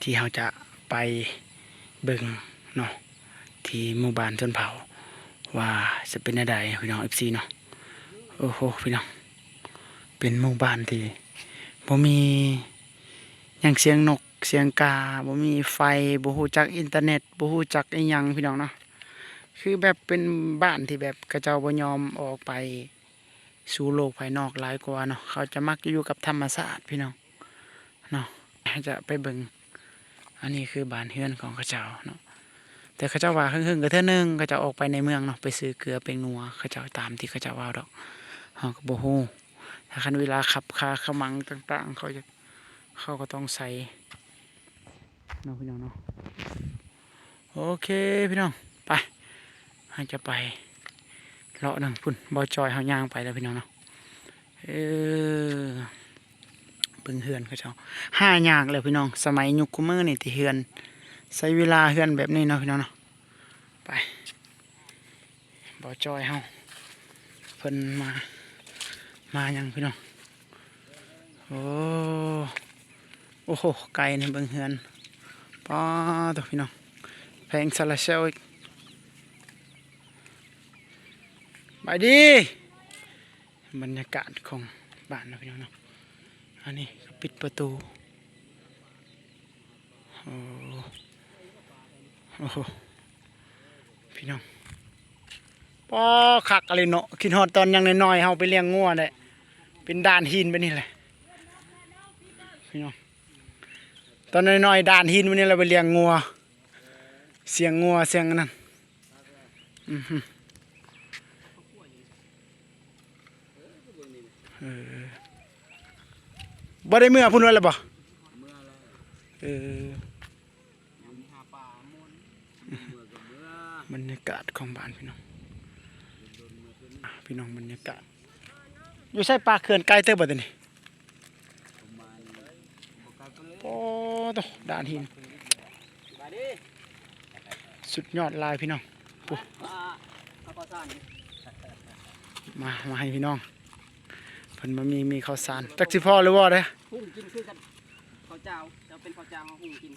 ທີ່ເຮົາຈະໄປເບິ່ງເນາະ ທີ່ໝູ່ບ້ານຊົນເຜົ່າ ວ່າຈະເປັນແນວໃດພີ່ນ້ອງ ເອັຟຊີ ເນາະ. ໂອ້ໂຫ ພີ່ນ້ອງ ເປັນໝູ່ບ້ານທີ່ບໍ່ມີຫຍັງ ສຽງນົກສຽງກາ ບໍ່ມີໄຟ ບໍ່ຮູ້ຈັກອິນເຕີເນັດ ບໍ່ຮູ້ຈັກອີ່ຫຍັງພີ່ນ້ອງເນາະ. ຄືແບບເປັນບ້ານທີ່ແບບເຂົາເຈົ້າບໍ່ຍອມອອກໄປ ສູ່ໂລກພາຍນອກຫຼາຍກວ່າເນາະ ເຂົາຈະມັກຢູ່ກັບທຳມະຊາດພີ່ນ້ອງເນາະ. ຈະໄປເບິ່ງ ອັນນີ້ຄືບ້ານເຮືອນຂອງເຂົາເຈົ້າເນາະ ແຕ່ເຂົາເຈົ້າວ່າເຮິງໆກໍເທື່ອໜຶ່ງ ເຂົາເຈົ້າອອກໄປໃນເມືອງເນາະ ໄປຊື້ເກືອໄປນົວ ເຂົາເຈົ້າ ຕາມທີ່ເຂົາເຈົ້າເວົ້າດອກ ເຮົາກໍບໍ່ຮູ້. ຖ້າຄັນເວລາຂັບຄາຂະມັງຕ່າງໆ ເຂົາຈະ ເຂົາກໍຕ້ອງໃສ່ເນາະ ພີ່ນ້ອງເນາະ. ໂອເຄພີ່ນ້ອງ ໄປ ເຮົາຈະໄປເລາະນຳພຸ້ນ ບໍ່ຈ່ອຍເຮົາຍ່າງໄປແລ້ວພີ່ນ້ອງເນາະ. ເອີ ເບິ່ງເຮືອນເຂົາເຈົ້າ ຫາຍາກແລ້ວພີ່ນ້ອງ ສະໄໝຍຸກຄຸມື້ນີ້ທີ່ເຮືອນ ໃຊ້ເວລາເຮືອນແບບນີ້ເນາະ ພີ່ນ້ອງເນາະ. ໄປ ບໍ່ຈ່ອຍເຮົາ ເພິ່ນມາ ມາຫຍັງພີ່ນ້ອງ. ໂອ້ ໂອ້ໂຫ ໄກນີ້ເບິ່ງເຮືອນ ປາໂທ້ ພີ່ນ້ອງ ແຜງໂຊລາເຊວອີກ. ສະບາຍດີ ບັນຍາກາດຂອງບ້ານເນາະ ພີ່ນ້ອງເນາະ. ອັນນີ້ກໍປິດປະຕູ ໂອ້ ໂອ້ໂຫ ພີ່ນ້ອງ ປ້າ ຄັກອີ່ຫຼີເນາະ. ຄິດຮອດຕອນຍັງນ້ອຍໆ ເຮົາໄປລ້ຽງງົວແຫຼະ ເປັນດ່ານຫີນແບບນີ້ແຫຼະ ພີ່ນ້ອງ. ຕອນນ້ອຍໆ ດ່ານຫີນແບບນີ້ແຫຼະ ໄປລ້ຽງງົວ ສຽງງົວ ສຽງອັນນັ້ນ ອື ເອີ ບໍ່ໄດ້ເມືອພຸ້ນເບິດແລ້ວບໍ່? ເອີ ບັນຍາກາດຂອງບ້ານພີ່ນ້ອງ ພີ່ນ້ອງ ບັນຍາກາດ ຢູ່ໃສປາກເຂື່ອນ ໄກເຕີບບໍ່ໂຕນີ້? ໂອ້ໂຕ ດ່ານຫີນ ສຸດຍອດຫຼາຍພີ່ນ້ອງ. ໂອ້ ມາ ມາໃຫ້ພີ່ນ້ອງ ເພິ່ນມາມີ ມີເຂົ້າສານ ຈັກຊິພໍຫຼືບໍ່ເດ້ ຫຸງກິນຄືກັນ ເຂົ້າເຈົ້າ ເຈົ້າເປັນເຂົ້າເຈົ້າ ເຮົາຫຸງກິນ.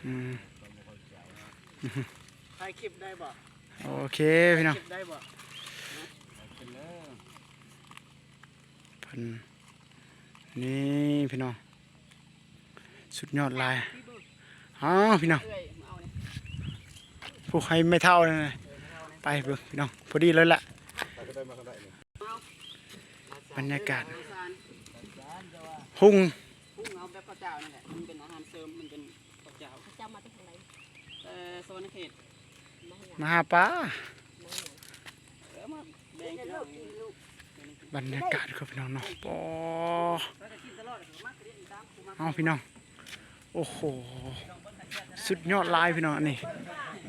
ອືມ ຖ່າຍຄລິບໄດ້ບໍ່? ໂອເຄພີ່ນ້ອງ ໄດ້ບໍ່? ເພິ່ນ ນີ້ພີ່ນ້ອງ ສຸດຍອດຫຼາຍ. ອ້າວ ພີ່ນ້ອງ ຜູ້ໃຫ້ແມ່ເຖົ້ານັ້ນ ໄປເບິ່ງພີ່ນ້ອງ ພໍດີເລີຍລະ ບັນຍາກາດ ຫຸງ ຫຸງເອົາແບບເຂົ້າເຈົ້ານີ້ແຫຼະ ມັນເປັນອາຫານເສີມ ມັນເປັນເຂົ້າເຈົ້າ. ເຂົາເຈົ້າມາແຕ່ທາງໃດ? ເອີ ສະຫວັນນະເຂດ ມາຫາປາ. ເອີ ມາແບ່ງກິນ ບັນຍາກາດ ພີ່ນ້ອງເນາະ ປາ ເອົາພີ່ນ້ອງ ໂອ້ໂຫ ສຸດຍອດຫຼາຍພີ່ນ້ອງ. ອັນນີ້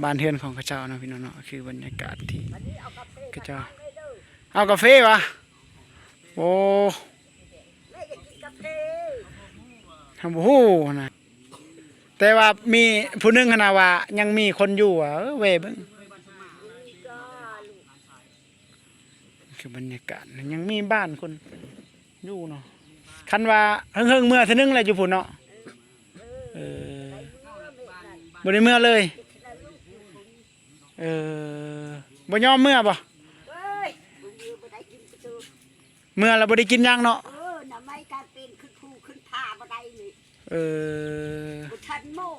ບ້ານເຮືອນຂອງເຂົາເຈົ້າເນາະ ພີ່ນ້ອງເນາະ ຄືບັນຍາກາດທີ່ເຂົາເຈົ້າ ເອົາກາເຟຫວາ? ໂອ້ ເຮົາບໍ່ຮູ້ນະ ແຕ່ວ່າມີຜູ້ໜຶ່ງຫັ້ນນະວ່າຍັງມີຄົນຢູ່ ເອີ ແວ່ເບິ່ງ ຄືບັນຍາກາດຍັງມີບ້ານຄົນຢູ່ເນາະ. ຄັນວ່າເຮິງໆ ເມືອເທື່ອໜຶ່ງແຫຼະຢູ່ພຸ້ນເນາະ. ເອີ ບໍ່ໄດ້ເມືອເລີຍ. ເອີ ບໍ່ຍອມເມືອບໍ່? ເອີຍ ບໍ່ເມືອບໍ່ໄດ້ກິນກະໂຕ ເມືອແລ້ວບໍ່ໄດ້ກິນຫຍັງເນາະ. ເອີ ໜໍ່ໄມ້ການເປັນຂຶ້ນພູຂຶ້ນຜາບໍ່ໄດ້ນີ້. ເອີ ບໍ່ທັນໝູ່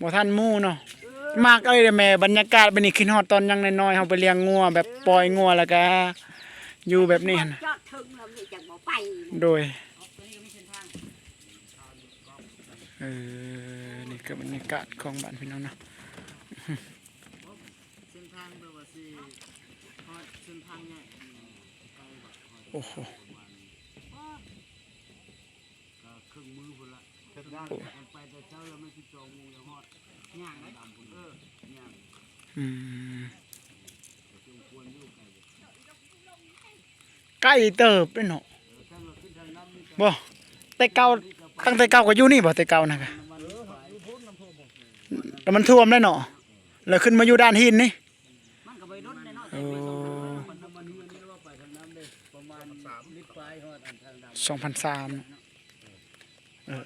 ບໍ່ທັນໝູ່ເນາະ. ເອີ ມັກເອີຍແມ່ ບັນຍາກາດແບບນີ້ ຄິດຮອດຕອນຍັງນ້ອຍໆ ເຮົາໄປລ້ຽງງົວ ແບບ ເອີ ປ່ອຍງົວ ແລ້ວກະຢູ່ແບບນີ້ຫັ້ນ. ຈອດເຖິງແລ້ວນີ້ຈັ່ງບໍ່ໄປ. ໂດຍ ເອີ ນີ້ຄືບັນຍາກາດຂອງບ້ານພີ່ນ້ອງເນາະ. ເສັ້ນທາງແບບວ່າຊິຮອດເສັ້ນທາງໃຫຍ່ ໂອ້ໂຫ ປະມານ ກໍເຄິ່ງມື້ພຸ້ນລະ. ເຮັດງານ ໄປແຕ່ເຊົ້າແລ້ວ ມັນສິບສອງໂມງຍັງຮອດ. ຍ່າງໄດ້ ເອີ ຍ່າງ. ອືມ ກໍສົມຄວນຢູ່ ໄກ ໄກເຕີບເດ້ເນາະ. ເອີ ທາງເຮົາຂຶ້ນທາງນ້ຳນີ້ ບໍ່ ແຕ່ເກົ່າ ຕັ້ງແຕ່ເກົ່າກໍຢູ່ນີ້ບໍ່? ແຕ່ເກົ່ານະ ແລ້ວມັນຖ້ວມໄດ້ເນາະ ແລ້ວຂຶ້ນມາຢູ່ດ່ານຫີນນີ້. ມັນກໍບໍ່ໄດ້ດົນເດ້ເນາະ ໂອ້ ແຕ່ປີສອງພັນ ມັນເຮືອນນີ້ວ່າໄປທາງນ້ຳເດ້ ປະມານລິດປາຍຮອດອັນທາງດຳ ສອງພັນສາມ ເນາະ. ເອີ ເອີໆ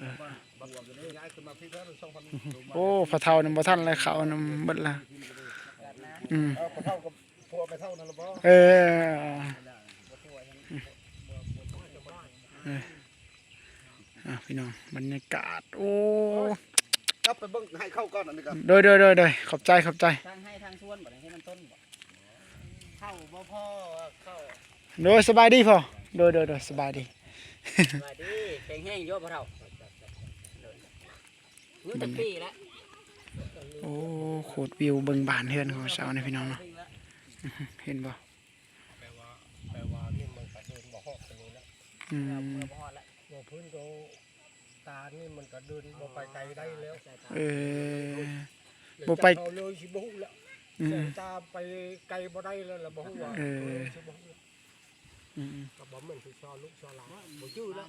ໂອ້ ພໍ່ເຖົ້ານຳບໍ່ທັນແລ້ວ ເຂົ້ານຳເບິດລະ ອືມ ເອີ ພໍ່ເຖົ້າກັບຜົວແມ່ເຖົ້ານັ້ນລະບໍ ເອີ ເອີ ອ່າ ພີ່ນ້ອງ ບັນຍາກາດ ໂອ້ ກັບໄປເບິ່ງໃຫ້ເຂົ້າກ່ອນ ອັນນີ້ກໍ ໂດຍໆໆ ຂອບໃຈ ຂອບໃຈ ທາງໄຮ່ທາງສວນບໍ່ໄດ້ເຮັດນຳຕົ້ນບໍ່ ເຂົ້າບໍ່ພໍເຂົ້າ ໂດຍ ສະບາຍດີພໍ່ ໂດຍໆໆ ສະບາຍດີ ສະບາຍດີ ແຂງແຮງຢູ່ພໍ່ເຖົ້າ ເມື່ອຈັກປີແລ້ວ ໂອ້ ໂຄດວິວເບິ່ງບ້ານເຮືອນຂອງເຂົາເຈົ້ານີ້ພີ່ນ້ອງເນາະ ເຫັນບໍ່ ແປວ່າ ແປວ່ານີ້ມັນກະເດີນບໍ່ຮອດໄປນີ້ແລ້ວ ອືມ ເມືອບໍ່ຮອດແລ້ວ ບໍ່ພື້ນໂຕຕານີ້ມັນກະເດີນບໍ່ໄປໄກໄດ້ແລ້ວ ເອີ ບໍ່ໄປເລີຍຊິບໍ່ຮູ້ແລ້ວ ອືມ ແສງຕາໄປໄກບໍ່ໄດ້ແລ້ວ ລະບໍ່ຮູ້ວ່າ ເອີ ເລີຍຊິບໍ່ຮູ້ ອືມໆ ກໍບໍ່ແມ່ນຊິຊໍລູກຊໍຫຼານ ບໍ່ຈື່ແລ້ວ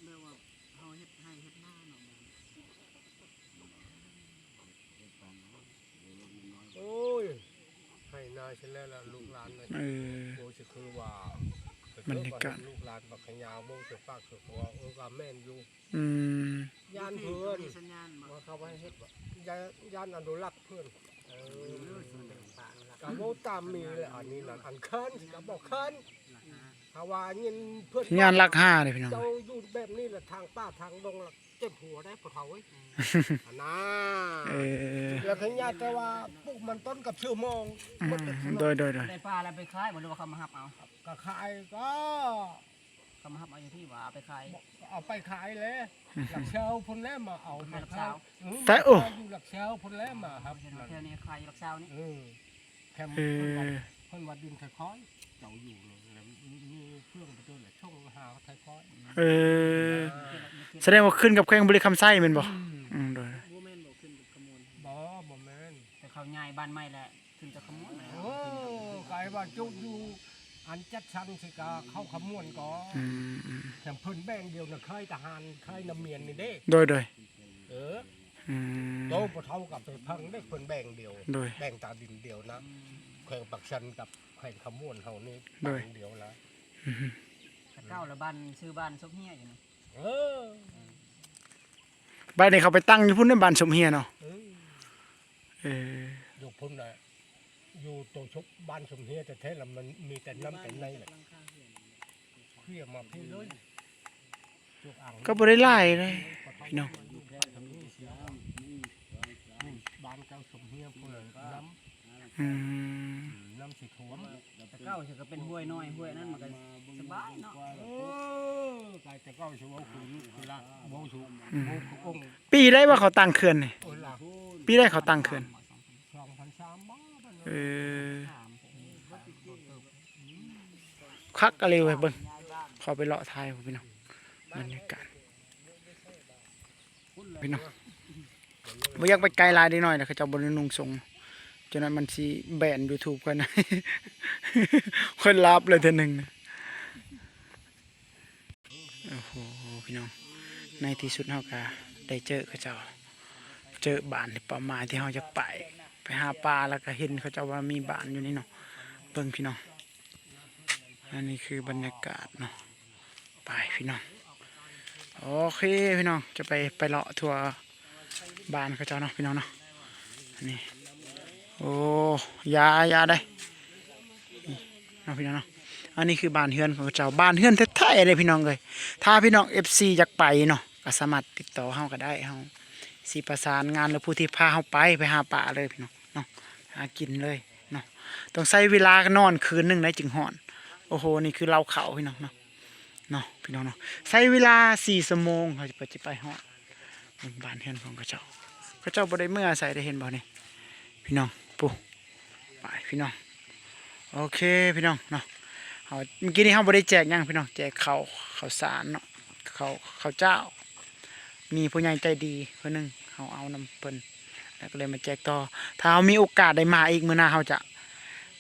ແບບວ່າເຮົາເຮັດໄຮ່ເຮັດນາເນາະ ໂອ້ຍ ໄຮ່ນາຊິແລ້ວລະລູກຫຼານເອີຍ ໂອ້ ຊິຄືວ່າ ບັນຍາກາດ ລູກຫຼານບັກຂະຍາວ ໂບ້ເສືອປາກເສືອຄົວ ເອີ ກໍແມ່ນຢູ່ ອືມ ຢ້ານເພິ່ນ ວ່າເຂົາວ່າເຮັດ ຢ້ານ ຢ້ານອະນຸລັກເພິ່ນ ເອີ ກໍເວົ້າຕາມມີແຫຼະ ອັນນີ້ນັ້ນ ອັນເຂີນກໍບໍ່ເຂີນ ຖ້າວ່າຍິນເພິ່ນ ຍານຫຼັກຫ້າເດ້ພີ່ນ້ອງ ເຈົ້າຢູ່ແບບນີ້ລະ ທາງປ່າທາງດົງລະເຈັບຫົວໄດ໋ພໍ່ເຖົ້າເອີຍ ຫັ້ນນາ ເອີ ແລ້ວຂະຍາດແຕ່ວ່າປູກມັນຕົ້ນກັບເຊື້ອມອງ ອືມ ໂດຍໆໆ ໄດ້ປາແລ້ວໄປຂາຍບໍ່ ຫຼືວ່າເຂົາມາຮັບເອົາ ກໍຂາຍກໍ ເຂົາມາຮັບເອົາຢູ່ພີ້ຫວາ ເອົາໄປຂາຍ ເອົາໄປຂາຍແຫຼະ ອືມ ຫຼັກແສນພຸ້ນແຫຼະ ມາເອົາ ຂາຍຫຼັກຊາວ ອືມ ແຕ່ໂອ້ ຢູ່ຫຼັກແສນພຸ້ນແຫຼະ ມາຮັບ ແຖວນີ້ຂາຍຫຼັກຊາວນີ້ ເອີ ແຄມ ເອີ ເພິ່ນວ່າ ເພິ່ນວ່າດິນໄທຄອຍ ເຈົ້າຢູ່ນີ້ ແລ້ວມີເຄື່ອງໄປຕົວະສົ່ງຫາໄທຄອຍ ເອີ ສະແດງວ່າຂຶ້ນກັບແຂວງບໍລິຄຳໄຊແມ່ນບໍ່ ອືມ ອືມ ໂດຍ ບໍ່ແມ່ນບໍ່ຂຶ້ນກັບຂະມວນ ບໍ່ ບໍ່ແມ່ນ ແຕ່ເຂົາຍ້າຍບ້ານໃໝ່ແຫຼະ ຂຶ້ນກັບຂະມວນ ເອີ ກາຍວ່າຈຸຢູ່ອັນຈັດສັນຊິກາເຂົ້າຂະມວນກໍ ອືມໆ ແຕ່ເພິ່ນແບ່ງດຽວນະ ເຄີຍທະຫານ ເຄີຍນຳມຽນນີ້ເດ້ ໂດຍໆ ເອີ ອືມ ໂຕບໍ່ເທົ່າກັບໄປພັງເດ້ ເພິ່ນແບ່ງດຽວ ໂດຍ ແບ່ງຕາດິນດຽວນະ ແຂວງປາກຊັນກັບແຂວງຂະມວນເຮົານີ້ ໂດຍ ແບ່ງດຽວນະ ອືມ ແຕ່ເກົ່າລະບ້ານ ຊື່ບ້ານສົບເຮຍຢູ່ນີ້ ເອີ ບ້ານນີ້ເຂົາໄປຕັ້ງຢູ່ພຸ້ນເດ້ ບ້ານສົມເຮຍເນາະ ເອີ ເອີ ຢູ່ພຸ້ນນະ ຢູ່ໂຕສົບ ບ້ານສົມເຮຍແທ້ໆລະ ມັນມີແຕ່ນ້ຳແຕ່ໃນແຫຼະ ເຄຍມາພີ້ເລີຍ ກໍບໍ່ໄດ້ຫຼາຍເດ້ພີ່ນ້ອງ ບ້ານເຈົ້າສົມເຮຍພຸ້ນນະ ນ້ຳ ອືມ ນ້ຳຊິຖ້ວມ ແຕ່ເກົ່າຊິກໍເປັນຫ້ວຍນ້ອຍ ຫ້ວຍນັ້ນມັນກໍສະບາຍເນາະ ເອີ ກາຍແຕ່ເກົ່າຊິເວົ້າຄື ຄືລະ ເວົ້າສູ່ ອືມ ໂອ້ ໂອ້ ປີໃດວ່າເຂົາຕັ້ງເຂື່ອນນີ້ ເອີ ລະ ປີໃດເຂົາຕັ້ງເຂື່ອນ ສອງພັນສາມບໍ່ ເອີ ຄັກອີ່ຫຼີເວີຍ ເບິ່ງ ເຂົ້າໄປເລາະຖ່າຍພຸ້ນພີ່ນ້ອງ ບັນຍາກາດ ພີ່ນ້ອງ ບໍ່ຢາກໄປໄກຫຼາຍເດັກນ້ອຍນະ ເຂົາເຈົ້າບໍ່ໄດ້ນຸ່ງສົງ ຈົນນັ້ນມັນຊິແບນຢູທູບຂ້ອຍນະ ຂ້ອຍລາບເລີຍເທື່ອໜຶ່ງນະ. ໂອ້ໂຫ ພີ່ນ້ອງ ໃນທີ່ສຸດເຮົາກະໄດ້ເຈີເຂົາເຈົ້າ ເຈີບ້ານເປົ້າໝາຍທີ່ເຮົາຢາກໄປ ໄປຫາປາ ແລ້ວກະເຫັນເຂົາເຈົ້າວ່າມີບ້ານຢູ່ນີ້ເນາະ ເບິ່ງພີ່ນ້ອງ ອັນນີ້ຄືບັນຍາກາດເນາະ ໄປພີ່ນ້ອງ ໂອເຄພີ່ນ້ອງ ຈະໄປ ໄປເລາະທົ່ວ ບ້ານເຂົາເຈົ້າເນາະພີ່ນ້ອງເນາະ ນີ້ ໂອ້ ຢ່າ ຢ່າໄດ໋ ນີ້ເນາະພີ່ນ້ອງເນາະ ອັນນີ້ຄືບ້ານເຮືອນຂອງເຂົາເຈົ້າ ບ້ານເຮືອນແທ້ໆເດ້ພີ່ນ້ອງເອີຍ ຖ້າພີ່ນ້ອງເອັຟຊີຢາກໄປເນາະ ກໍສາມາດຕິດຕໍ່ເຮົາກໍໄດ້ ເຮົາຊິປະສານງານ ຫຼືຜູ້ທີ່ພາເຮົາໄປ ໄປຫາປາເລີຍພີ່ນ້ອງເນາະ ຫາກິນເລີຍເນາະ ຕ້ອງໃຊ້ເວລານອນຄືນໜຶ່ງໄດ໋ຈຶ່ງຮອດ ໂອ້ໂຫ ນີ້ຄືເລົ້າເຂົ້າພີ່ນ້ອງເນາະ ເນາະພີ່ນ້ອງເນາະ ໃຊ້ເວລາສີ່ຊົ່ວໂມງ ເຮົາຈະໄປ ຈະໄປຮອດ ເບິ່ງບ້ານເຮືອນຂອງເຂົາເຈົ້າ ເຂົາເຈົ້າບໍ່ໄດ້ເມືອໃສເດ້ ເຫັນບໍ່ນີ້ ພີ່ນ້ອງ ປູ ໄປພີ່ນ້ອງ ໂອເຄພີ່ນ້ອງເນາະ ເຮົາ ມື້ກີ້ນີ້ເຮົາບໍ່ໄດ້ແຈກຫຍັງພີ່ນ້ອງ ແຈກເຂົ້າ ເຂົ້າສານເນາະ ເຂົ້າ ເຂົ້າເຈົ້າ ມີຜູ້ໃຫຍ່ໃຈດີຜູ້ໜຶ່ງ ເຮົາເອົານຳເພິ່ນ ແລ້ວກໍເລີຍມາແຈກຕໍ່ ຖ້າເຮົາມີໂອກາດໄດ້ມາອີກ ມື້ໜ້າເຮົາຈະ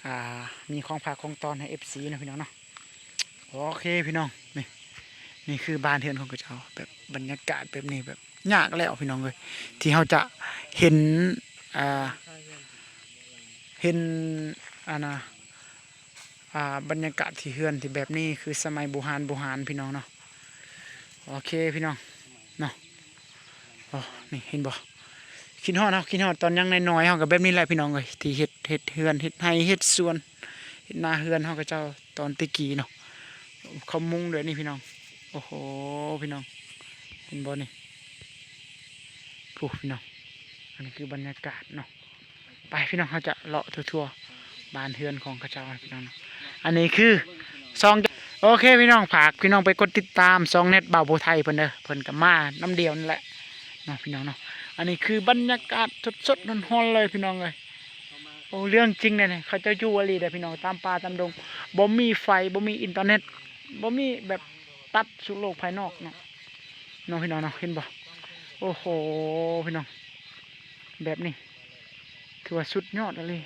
ອ່າ ມີຂອງຝາກຂອງຕ້ອນໃຫ້ເອັຟຊີເນາະພີ່ນ້ອງເນາະ ໂອເຄພີ່ນ້ອງ ນີ້ ນີ້ຄືບ້ານເຮືອນຂອງເຂົາເຈົ້າ ແບບບັນຍາກາດແບບນີ້ ແບບຍາກແລ້ວພີ່ນ້ອງເອີຍ ທີ່ເຮົາຈະເຫັນ ອ່າ ເຫັນ ອັນນ່າ ອ່າ ບັນຍາກາດທີ່ເຮືອນທີ່ແບບນີ້ ຄືສະໄໝບູຮານບູຮານພີ່ນ້ອງເນາະ ໂອເຄພີ່ນ້ອງເນາະ. ໂອ້ ນີ້ເຫັນບໍ່? ຄິດຮອດເຮົາ ຄິດຮອດຕອນຍັງນ້ອຍໆ ເຮົາກໍແບບນີ້ແຫຼະພີ່ນ້ອງເອີຍ ທີ່ເຮັດ ເຮັດເຮືອນ ເຮັດໄຮ່ ເຮັດສວນ ເຮັດນາເຮືອນເຮົາຂະເຈົ້າຕອນແຕ່ກີ້ເນາະ. ເຂົາມຸງແບບນີ້ພີ່ນ້ອງ. ໂອ້ໂຫ ພີ່ນ້ອງ ເຫັນບໍ່ນີ້? ໂອ້ ພີ່ນ້ອງ ອັນນີ້ຄືບັນຍາກາດເນາະ. ໄປພີ່ນ້ອງ ເຮົາຈະເລາະທົ່ວໆ ບ້ານເຮືອນຂອງເຂົາເຈົ້າໃຫ້ພີ່ນ້ອງເນາະ. ອັນນີ້ຄືຊ່ອງ ໂອເຄພີ່ນ້ອງ ຝາກພີ່ນ້ອງໄປກົດຕິດຕາມຊ່ອງແນັດບ່າວຜູ້ໄທເພິ່ນເດີ ເພິ່ນກໍມານຳດຽວນີ້ແຫຼະເນາະພີ່ນ້ອງເນາະ. ອັນນີ້ຄືບັນຍາກາດສົດໆຮ້ອນໆເລີຍພີ່ນ້ອງເອີຍ. ໂອ້ ເລື່ອງຈິງເດ້ນີ້ ເຂົາເຈົ້າຢູ່ອີ່ຫຼີເດ້ພີ່ນ້ອງ ຕາມປ່າຕາມດົງ ບໍ່ມີໄຟ ບໍ່ມີອິນເຕີເນັດ ບໍ່ມີແບບຕັດສູ່ໂລກພາຍນອກເນາະ ເນາະພີ່ນ້ອງເນາະ. ເຫັນບໍ່? ໂອ້ໂຫ ພີ່ນ້ອງ ແບບນີ້ຖືວ່າສຸດຍອດອີ່ຫຼີ.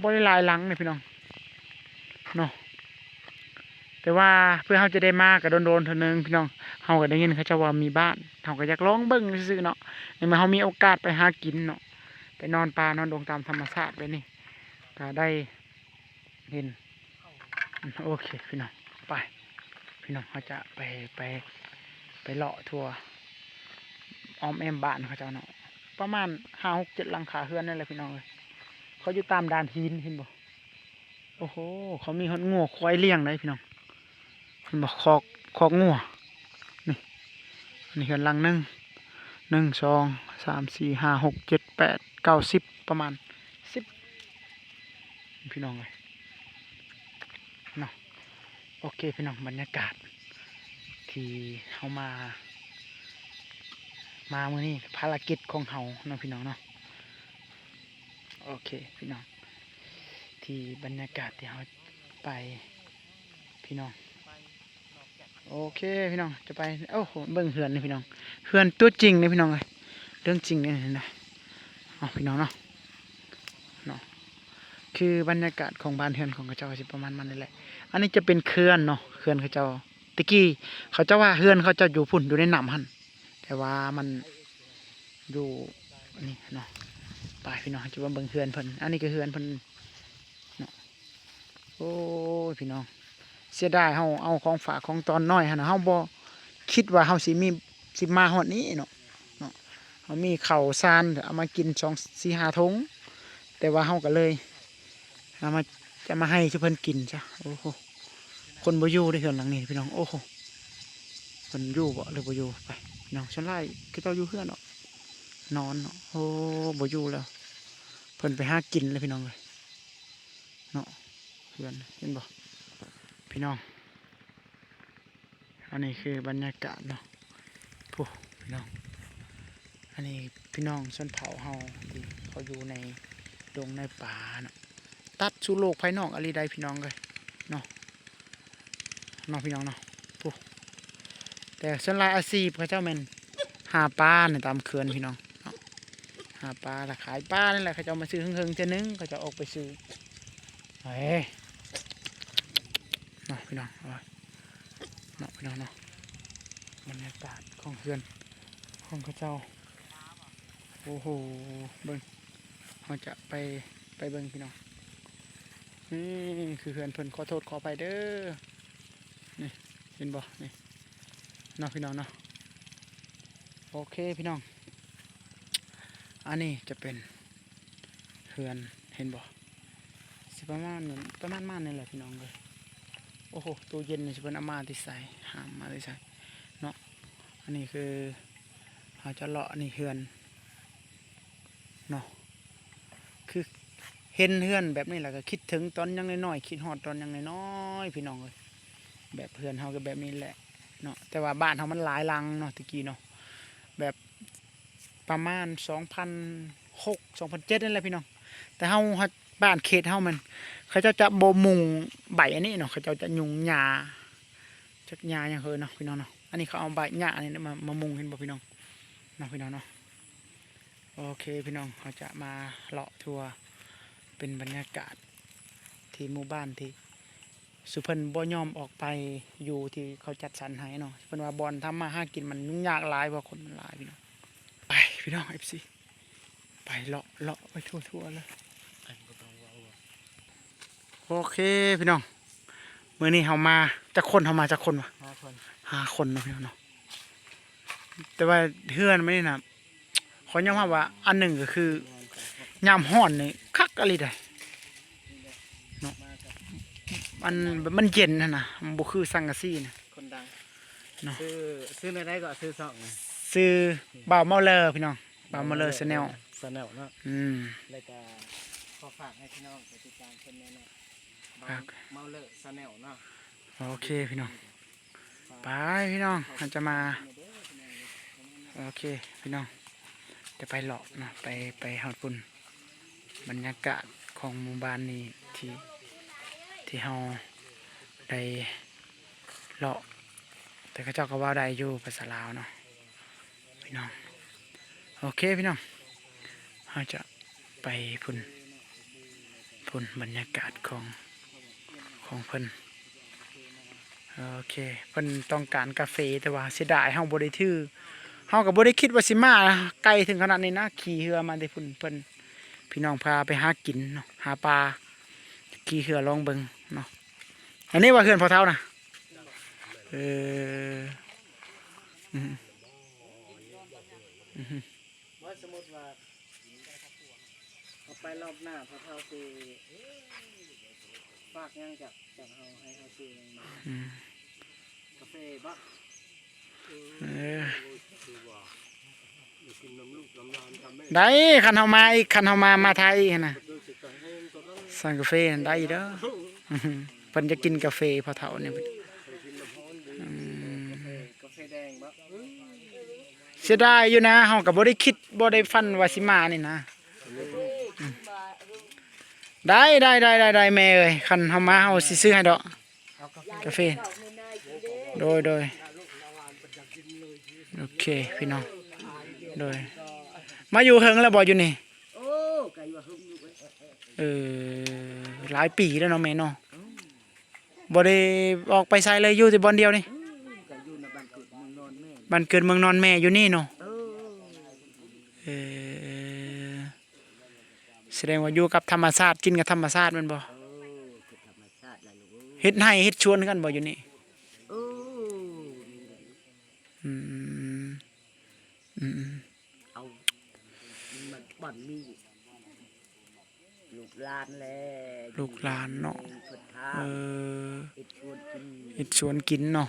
ບໍ່ໄດ້ຫຼາຍຫຼັງເດ້ພີ່ນ້ອງເນາະ ແຕ່ວ່າເພື່ອເຮົາຈະໄດ້ມາກໍດົນໆເທື່ອໜຶ່ງພີ່ນ້ອງ. ເຮົາກໍໄດ້ຍິນເຂົາເຈົ້າວ່າມີບ້ານ ເຮົາກໍຢາກລອງເບິ່ງຊື່ໆເນາະ ໃນເມື່ອເຮົາມີໂອກາດໄປຫາກິນເນາະ ໄປນອນປ່ານອນດົງຕາມທຳມະຊາດແບບນີ້ ກໍໄດ້ເຫັນ. ໂອເຄພີ່ນ້ອງ ໄປພີ່ນ້ອງ ເຮົາຈະໄປ ໄປ ໄປເລາະທົ່ວອ້ອມແອ້ມບ້ານເຂົາເຈົ້າເນາະ. ປະມານຫ້າ ຫົກ ເຈັດ ຫຼັງຄາເຮືອນນີ້ແຫຼະພີ່ນ້ອງເອີຍ. ເຂົາຢູ່ຕາມດານຫີນ ເຫັນບໍ່? ໂອ້ໂຫ ເຂົາມີຮອດງົວຄວາຍລ້ຽງໄດ໋ພີ່ນ້ອງ. ເຫັນບໍ່? ຄອກ ຄອກງົວນີ້. ອັນນີ້ເຮືອນຫຼັງໜຶ່ງ ໜຶ່ງ ສອງ ສາມ ສີ່ ຫ້າ ຫົກ ເຈັດ ແປດ ເກົ້າ ສິບ ປະມານສິບ ພີ່ນ້ອງເອີຍເນາະ. ໂອເຄພີ່ນ້ອງ ບັນຍາກາດທີ່ເຮົາມາ ມາມື້ນີ້ ພາລະກິດຂອງເຮົາເນາະພີ່ນ້ອງເນາະ. ໂອເຄພີ່ນ້ອງ ທີ່ບັນຍາກາດທີ່ເຮົາໄປພີ່ນ້ອງ. ໂອເຄພີ່ນ້ອງ ຈະໄປ ໂອ້ໂຫ ເບິ່ງເຮືອນນີ້ພີ່ນ້ອງ ເຮືອນຕົວຈິງນີ້ພີ່ນ້ອງເອີຍ ເລື່ອງຈິງນີ້ນະ. ເອົາພີ່ນ້ອງເນາະ ເນາະ ຄືບັນຍາກາດຂອງບ້ານເຮືອນຂອງເຂົາເຈົ້າກໍຊິປະມານນັ້ນແຫຼະ. ອັນນີ້ຈະເປັນເຂື່ອນເນາະ ເຂື່ອນເຂົາເຈົ້າ ແຕ່ກີ້ເຂົາເຈົ້າວ່າເຮືອນເຂົາເຈົ້າຢູ່ພຸ້ນ ຢູ່ໃນນ້ຳຫັ້ນ ແຕ່ວ່າມັນຢູ່ນີ້ເນາະ. ໄປພີ່ນ້ອງ ຈະມາເບິ່ງເຮືອນເພິ່ນ ອັນນີ້ກໍເຮືອນເພິ່ນເນາະ. ໂອ້ຍ ພີ່ນ້ອງ ເສຍດາຍ ເຮົາເອົາຂອງຝາກຂອງຕ້ອນນ້ອຍຫັ້ນນະ ເຮົາບໍ່ຄິດວ່າເຮົາຊິມີ ຊິມາຮອດນີ້ເນາະ ເນາະ. ເຮົາມີເຂົ້າສານ ເອົາມາກິນສອງ ສີ່ ຫ້າຖົງ ແຕ່ວ່າເຮົາກໍເລີຍເອົາມາ ຈະມາໃຫ້ເພິ່ນກິນຊະ. ໂອ້ໂຫ ຄົນບໍ່ຢູ່ເດ້ເຮືອນຫຼັງນີ້ພີ່ນ້ອງ. ໂອ້ໂຫ ເພິ່ນຢູ່ບໍ່ ຫຼືບໍ່ຢູ່? ໄປພີ່ນ້ອງ ສ່ວນຫຼາຍເຂົາເຈົ້າຢູ່ເຮືອນເນາະ ນອນເນາະ. ໂອ້ ບໍ່ຢູ່ແລ້ວ ເພິ່ນໄປຫາກິນແລ້ວພີ່ນ້ອງເອີຍ. ເນາະ ເຮືອນ ເຫັນບໍ່ພີ່ນ້ອງ? ອັນນີ້ຄືບັນຍາກາດເນາະ ໂອ້ ພີ່ນ້ອງ. ອັນນີ້ພີ່ນ້ອງຊົນເຜົ່າເຮົາທີ່ເຂົາຢູ່ໃນດົງໃນປ່າເນາະ ຕັດສູ່ໂລກພາຍນອກອີ່ຫຼີໃດ໋ ພີ່ນ້ອງເອີຍເນາະ. ເນາະ ພີ່ນ້ອງເນາະ ໂອ້ ແຕ່ສ່ວນຫຼາຍອາຊີບເຂົາເຈົ້າແມ່ນຫາປາໃນຕາມເຂື່ອນພີ່ນ້ອງເນາະ ຫາປາລະຂາຍປານີ້ແຫຼະ. ເຂົາເຈົ້າມາຊື້ເຫິງໆເທື່ອໜຶ່ງ ເຂົາເຈົ້າອອກໄປຊື້ ເອີ ເນາະ ພີ່ນ້ອງ ເນາະ ພີ່ນ້ອງເນາະ. ບັນຍາກາດຂອງເຮືອນຂອງເຂົາເຈົ້າ ໂອ້ໂຫ ເບິ່ງ ເຮົາຈະໄປ ໄປເບິ່ງພີ່ນ້ອງ. ນີ້ຄືເຮືອນເພິ່ນ ຂໍໂທດຂໍອະໄພເດີ ນີ້ ເຫັນບໍ່ ນີ້ເນາະ ພີ່ນ້ອງເນາະ. ໂອເຄພີ່ນ້ອງ ອັນນີ້ຈະເປັນເຮືອນ ເຫັນບໍ່ ຊິປະມານ ປະມານ ປະມານນີ້ແຫຼະພີ່ນ້ອງເອີຍ. ໂອ້ໂຫ ຕູ້ເຢັນນີ້ຊິເພິ່ນເອົາມາແຕ່ໃສ ຫາມາແຕ່ໃສເນາະ. ອັນນີ້ຄືເຮົາຈະເລາະ ອັນນີ້ເຮືອນເນາະ ຄືເຫັນເຮືອນແບບນີ້ແລ້ວກໍຄິດເຖິງຕອນຍັງນ້ອຍໆ ຄິດຮອດຕອນຍັງນ້ອຍໆ ພີ່ນ້ອງເອີຍ. ແບບເຮືອນເຮົາກໍແບບນີ້ແຫຼະເນາະ ແຕ່ວ່າບ້ານເຮົາມັນຫຼາຍຫຼັງເນາະ ແຕ່ກີ້ເນາະ ແບບປະມານສອງພັນຫົກ ສອງພັນເຈັດ ນີ້ແຫຼະພີ່ນ້ອງ. ແຕ່ເຮົາ ເຮົາ ບ້ານເຂດເຮົາມັນ ເຂົາເຈົ້າຈະບໍ່ມຸງໃບອັນນີ້ເນາະ ເຂົາເຈົ້າຈະຍຸງຫຍ້າ ຈັກຫຍ້າຫຍັງເຮີເນາະ ພີ່ນ້ອງເນາະ. ອັນນີ້ເຂົາເອົາໃບຫຍ້າອັນນີ້ມາ ມາມຸງ ເຫັນບໍ່ພີ່ນ້ອງເນາະ ພີ່ນ້ອງເນາະ. ໂອເຄພີ່ນ້ອງ ເຮົາຈະມາເລາະທົ່ວ ເປັນບັນຍາກາດທີ່ໝູ່ບ້ານທີ່ ຊຸເພິ່ນບໍ່ຍອມອອກໄປຢູ່ທີ່ເຂົາຈັດສັນໃຫ້ເນາະ. ເພິ່ນວ່າບ່ອນທຳມາຫາກິນມັນຫຍຸ້ງຍາກຫຼາຍ ເພາະຄົນມັນຫຼາຍພີ່ນ້ອງ. ໄປພີ່ນ້ອງ ເອັຟຊີ ໄປເລາະ ເລາະໄປທົ່ວໆເລີຍ. ໂອເຄພີ່ນ້ອງ ມື້ນີ້ເຮົາມາຈັກຄົນ? ເຮົາມາຈັກຄົນວະ? ຫ້າຄົນ ຫ້າຄົນເນາະ ພີ່ນ້ອງເນາະ. ແຕ່ວ່າເຮືອນມັນນີ້ນະ ຂໍຍອມຮັບວ່າອັນໜຶ່ງກໍຄື ຍາມຮ້ອນນີ້ຄັກອີ່ຫຼີໃດ໋ເນາະ. ອັນ ມັນເຢັນຫັ້ນນະ ມັນບໍ່ຄືສັງກະສີນະ ຄົນດັງເນາະ. ຊື່ ຊື່ແນວໃດກໍ? ຊື່ຊ່ອງ ຊື່ບ່າວເມົາເລີ ພີ່ນ້ອງ ບ່າວເມົາເລີ Channel Channel ເນາະ. ອືມ ແລ້ວກໍຂໍຝາກໃຫ້ພີ່ນ້ອງໄປຕິດຕາມເພິ່ນແດ່ເນາະ ບ່າວເມົາເລີ Channel ເນາະ. ໂອເຄພີ່ນ້ອງ ໄປພີ່ນ້ອງ ເຮົາຈະມາ ໂອເຄພີ່ນ້ອງ ຈະໄປເລາະເນາະ ໄປ ໄປຮອດພຸ້ນ. ບັນຍາກາດຂອງໝູ່ບ້ານນີ້ ທີ່ ທີ່ເຮົາໄດ້ເລາະ ແຕ່ເຂົາເຈົ້າກໍເວົ້າໄດ້ຢູ່ພາສາລາວເນາະ ພີ່ນ້ອງ. ໂອເຄພີ່ນ້ອງ ເຮົາຈະໄປພຸ້ນ ພຸ້ນບັນຍາກາດຂອງ ຂອງເພິ່ນ. ໂອເຄ ເພິ່ນຕ້ອງການກາເຟ ແຕ່ວ່າເສຍດາຍເຮົາບໍ່ໄດ້ຖື ເຮົາກໍບໍ່ໄດ້ຄິດວ່າຊິມາໄກເຖິງຂະໜາດນີ້ນະ. ຂີ່ເຮືອມາແຕ່ພຸ້ນ ເພິ່ນ ພີ່ນ້ອງພາໄປຫາກິນເນາະ ຫາປາ ຂີ່ເຮືອລອງເບິ່ງເນາະ. ອັນນີ້ວ່າເຮືອນພໍ່ເຖົ້ານະ ເອີ ອືມ ອືມ ວ່າສົມມຸດວ່າເຮົາໄປລອບໜ້າ ພວກເຮົາຊິຝາກຫຍັງຈາກ ຈາກເຮົາ ໃຫ້ເຮົາຊື້ຫຍັງມາ? ອືມ ກາເຟບໍ? ເອີ ໄດ້ ຄັນເຮົາມາອີກ ຄັນເຮົາມາ ມາໄທອີກຫັ້ນນະ ສັ່ງກາເຟຫັ້ນໄດ້ອີກເດີ. ເພິ່ນຈະກິນກາເຟພໍ່ເຖົ້ານີ້ ອືມ ກາເຟແດງບໍ? ເສຍດາຍຢູ່ນະ ເຮົາກໍບໍ່ໄດ້ຄິດ ບໍ່ໄດ້ຝັນວ່າຊິມານີ້ນະ. ອືມ ໄດ້ ໄດ້ ໄດ້ ໄດ້ ໄດ້ແມ່ເອີຍ ຄັນເຮົາມາ ເຮົາຊິຊື້ໃຫ້ດອກ ກາເຟ. ໂດຍ ໂດຍ ໂອເຄພີ່ນ້ອງ ໂດຍ. ມາຢູ່ເຫິງແລ້ວບໍ່ຢູ່ນີ້? ໂອ້ ກໍຢູ່ເຫິງຢູ່ເວີຍ ເອີ ຫຼາຍປີແລ້ວເນາະແມ່ເນາະ. ອືມ ບໍ່ໄດ້ອອກໄປໃສເລີຍ ຢູ່ແຕ່ບ່ອນດຽວນີ້? ອືມ ກໍຢູ່ໃນບ້ານເກີດເມືອງນອນແມ່ ບ້ານເກີດເມືອງນອນແມ່ຢູ່ນີ້ເນາະ. ເອີ ເອີ ສະແດງວ່າຢູ່ກັບທຳມະຊາດ ກິນກັບທຳມະຊາດແມ່ນບໍ່? ເອີ ຄືທຳມະຊາດລະລູກເອີຍ ເຮັດໄຮ່ເຮັດສວນຄືກັນບໍ່ຢູ່ນີ້? ເອີ ອືມ ອືມ ເອົາ ມັນບໍ່ມີລູກຫຼານແລະ ລູກຫຼານເນາະ ເອີ ເຮັດສວນກິນ ເຮັດສວນກິນເນາະ.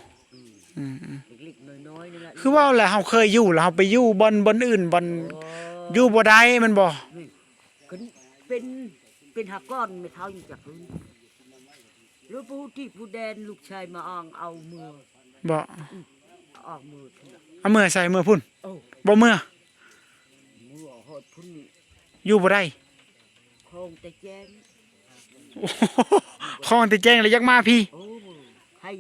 ອືມ ອືມ ອືມ ເລັກໆນ້ອຍໆນີ້ແຫຼະ ຄືເວົ້າແຫຼະ ເຮົາເຄີຍຢູ່ ແລ້ວເຮົາໄປຢູ່ບ່ອນ ບ່ອນອື່ນ ບ່ອນ ໂອ້ ຢູ່ບໍ່ໄດ້ແມ່ນບໍ່? ນີ້ ເປັນ ເປັນຫາກອນແມ່ເຖົ້າຢູ່ຈັກ ຫຼືຜູ້ທີ່ຜູ້ແດນ ລູກຊາຍມາອ້າງເອົາເມືອ ບໍ່? ອືມ ອອກເມືອ ເອົາເມືອໃສ? ເມືອພຸ້ນ? ເອີ ບໍ່ເມືອ ເມືອຮອດພຸ້ນ ຢູ່ບໍ່ໄດ້ ຂອງແຕ່ແຈ້ງ ຂອງແຕ່ແຈ້ງ ແລ້ວຢາກມາພີ້? ໂອ້ ໃຫ້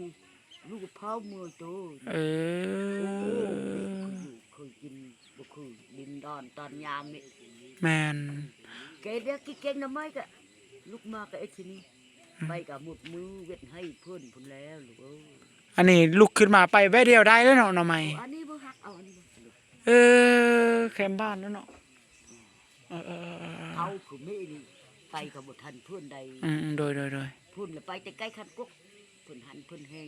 ລູກພາເມືອໂຕ ເອີ ໂອ້ ເຄີຍຢູ່ເຄີຍກິນ ບໍ່ຄືດິນດອນຕອນຍາມນີ້ ແມ່ນ ເກດເກງໜໍ່ໄມ້ກະລຸກມາກະເຮັດທີ່ນີ້ ອືມ ໄປກະໝົດມື້ເວັດໃຫ້ເພິ່ນພຸ້ນແລ້ວລູກເອີຍ. ອັນນີ້ລຸກຂຶ້ນມາໄປແວະດຽວໄດ້ແລ້ວເນາະ ໜໍ່ໄມ້ ອັນນີ້ບໍ່ຮັກເອົາ ອັນນີ້ບໍ່ ເອີ ແຄມບ້ານແລ້ວເນາະ ເອີ ເອີ ເອີ ເອີ ເອົາຄືມື້ນີ້ໄປກະບໍ່ທັນເພິ່ນໃດ ອືມ ໂດຍ ໂດຍ ໂດຍ ພຸ້ນລະໄປແຕ່ໄກຄັນກົກ ເພິ່ນຫັນເພິ່ນແຮງ